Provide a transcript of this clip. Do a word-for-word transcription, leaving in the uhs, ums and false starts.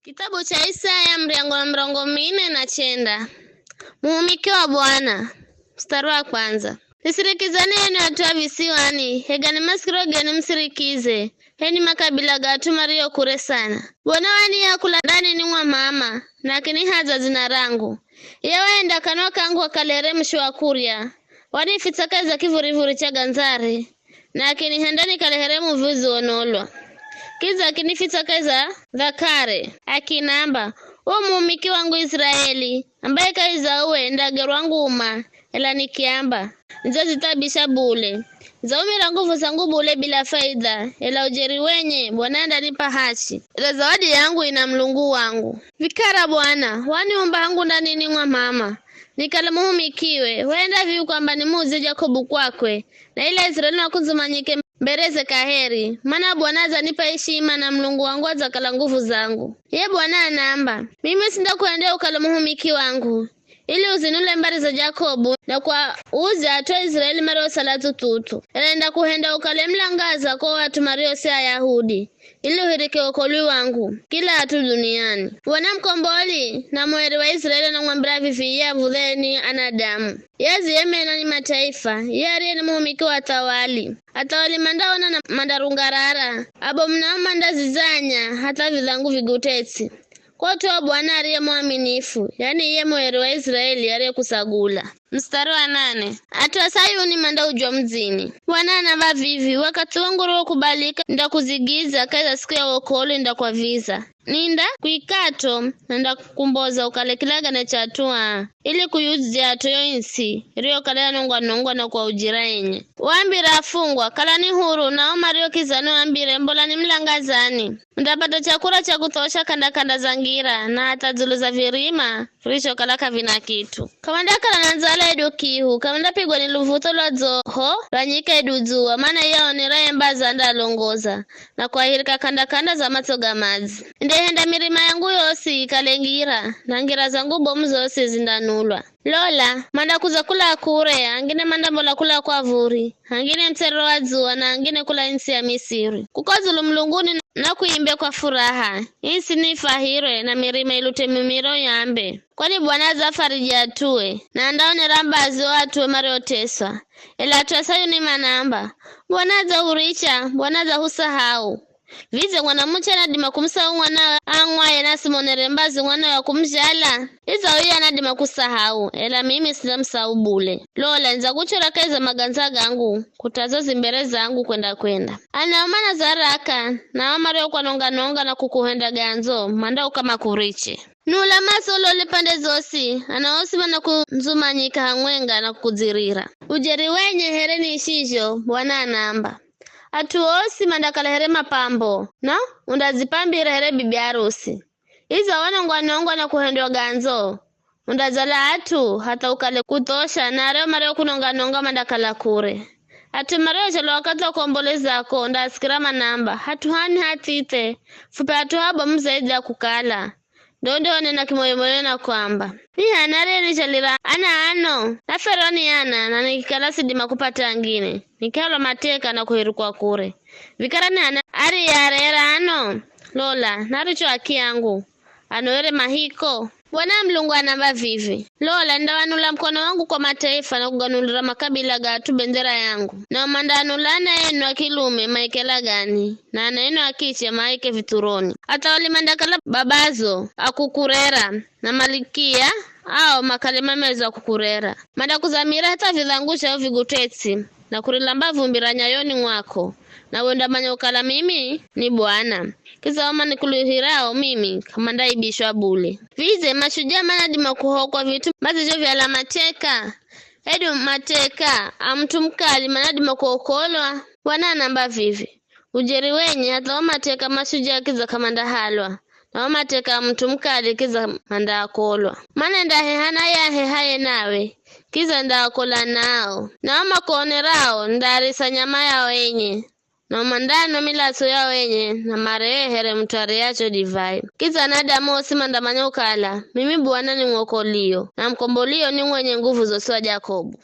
Kitabu cha Isaya, muryango wa mirongo mine na chenda. Muhumiki wa Bwana, mstari wa kwanza. Nisirikizeni enwi at'u a visiwani, hegani masikiro genu musirikize, enwi makabila ga at'u mario kure sana. Bwana waniya kula ndanini mwa mama, na akinihadza dzina rangu. Iye waenda kanwa kangu akale here mushi wa kurya, wanifitsa kahi za kivurivuri cha gandzare, na akinihenda nikale here muvi udzionolwa. Kidza akinifitsa kahi za thakare, akinamba, "Uwe muhumiki wangu Israeli, ambaye kahi za uwe ndagerwa nguma," ela nikiamba, "Nidzazithabisha bule. Nidzaumira nguvu zangu bule bila faidha, ela ujeri wenye Bwana andanipa hachi, ela zawadi yangu ina Mulungu wangu." Vikara Bwana waniumba hangu ndanini mwa mama, nikale muhumikiwe, waenda vivi kwamba nimuudze Jakobu kwakwe, na ili Israeli nakundzumanyike mbereze kaheri, mana Bwana adzanipa ishima na Mulungu wangu adzakala nguvu zangu. Ye Bwana anaamba, "Mimi sindakuhendya ukale muhumiki wangu, ili uzinule mbari za Jakobu na kuauze at'u a Israeli mariosala tututu. Ela nindakuhendya ukale mulangaza ko at'u mario si Ayahudi, ili uhirike wokolwi wangu kila at'u duniani." Bwana mukomboli na mueri wa Israeli anamwambira vivi iye av̱udheni anadamu. Ye adziye mena ni mataifa, ye ariye ni muhumiki wa athawali. Athawali mandaona na mandarungarara, abomu nao mandazizanya hatha vidhangu vigutetsi. Kot'o Bwana ariye mwaminifu, yani iye mueri wa Israeli ariyekusagula. Mstari wa nane. At'u a Sayuni mandaujwa mudzini. Bwana anamba vivi, "Wakathi wangu uriwokubalika, nindakudzigiza, kahi za siku ya wokolwi nindakwaviza. Nindakuikato, na nindakukumboza ukale kilagane cha at'u aa, ili kuyudziat'o yo isi, iriyokala yanongwa-nongwa na kuaujira enye. Waambire afungwa, 'Kalani huru,' na o mario kizani waambire, 'Mbolani mulangazani.' Mundapata chakula cha kuthosha k'anda-k'anda za ngira, na hatha dzulu za virima virichokala k'avina kit'u. K'amandakala na ndzala hedu kihu, k'amandapigwa ni luv̱utho lwa dzoho lwa nyika hedu dzuwa, mana iye aoneraye mbazi andaalongoza, na kuahirika k'anda-k'anda za matso ga madzi. Nindehenda mirima yangu yosi ikale ngira, na ngira zangu bomu zosi zindanulwa. Lola, mandakudza kula kure, angine mandambola kula kwa vuri, angine mtserero wa dzuwa, na angine kula ntsi ya Misiri. Kuko dzulu mulunguni nakuimbe kwa furaha, ntsi niifwahirwe, na mirima ilute mimiro yambe. Kwani Bwana adzafariji at'ue, na andaonera mbazi o at'ue marioteswa. Ela at'u a Sayuni manaamba, "Bwana adzahuricha, Bwana adzahusahau." Vidze mwanamuche anadima kumusahau mwanawe ang'waye, na asimonere mbazi mwanawe wa kumuzhala? Idza uye anadima kusahau, ela mimi sindamusahau bule. Lola, nidzakuchora kahi za magandza gangu, kutha zo zi mbere zangu kwenda-kwenda. Anao mana za raka, na ao mario kwanonga-nonga na kukuhenda gandzo, mandauka makuriche. Nula matso ulole pande zosi, ana osi manakundzumanyika hamwenga na kukudzirira. Ujeri wenye here niishizho, Bwana anaamba. At'u osi mandakala here mapambo, na undadzipambira here bibi harusi. Idza wanongwa-nongwa na kuhendwa gandzo, undadzala at'u hatha ukale kuthosha, na areo mario kunonga-nonga mandakala kure. At'u mariozhalwa wakathi wa kuombolezako undaasikira manaamba, 'Hat'u hani hathithe, fup'e hat'u habomu zaidhi ya kukala.' Ndo undeonena kimoyo-moyo na kuamba, 'Ni h'ani ariyenizhalira ana ano? Nafwerwa ni ana, na nikikala sidima kupata angine, nikihalwa mateka na kuhirikwa kure. Vikara ni h'ani ariyearera ano? Lola, naricho haki yangu, ano here mahiko.' Bwana Mulungu anaamba vivi, 'Lola, nindawanula mukono wangu kwa mataifa na kuganulira makabila ga at'u bendera yangu, nao mandaanula ana enu a kilume maike lagani, na ana enu a kiche maike vithuroni. Athawali mandakala babazo a kukurera, na malikia ao makale mamezo a kukurera. Mandakuzamira hatha vidhangu zhao vigutetsi, na kurilamba vumbi ra nyayoni mwako, na wendamanya ukala mimi ni Bwana. Kidza o manikuluhirao mimi k'amandaibishwa bule. Vidze mashujaa manadima kuhokwa vit'u mazhizhovihala mateka? Hedu mateka a mut'u mukali manadima kuokolwa? Bwana anaamba vivi, Ujeri wenye hatha o mateka mashujaa kidza k'amandahalwa, na o mateka a mut'u mukali kidza mandaakolwa. Mana nindaheha naye ahehaye nawe, kidza ndaakola nao. Na o makuonerao ndaarisa nyama yao enye, na mandanwa milatso yao enye, na marehe here mut'u arehacho divai. Kidza anadamu osi mandamanya ukala mimi Bwana nimwokolio, na mukombolio ni mwenye nguvu zosi wa Jakobu.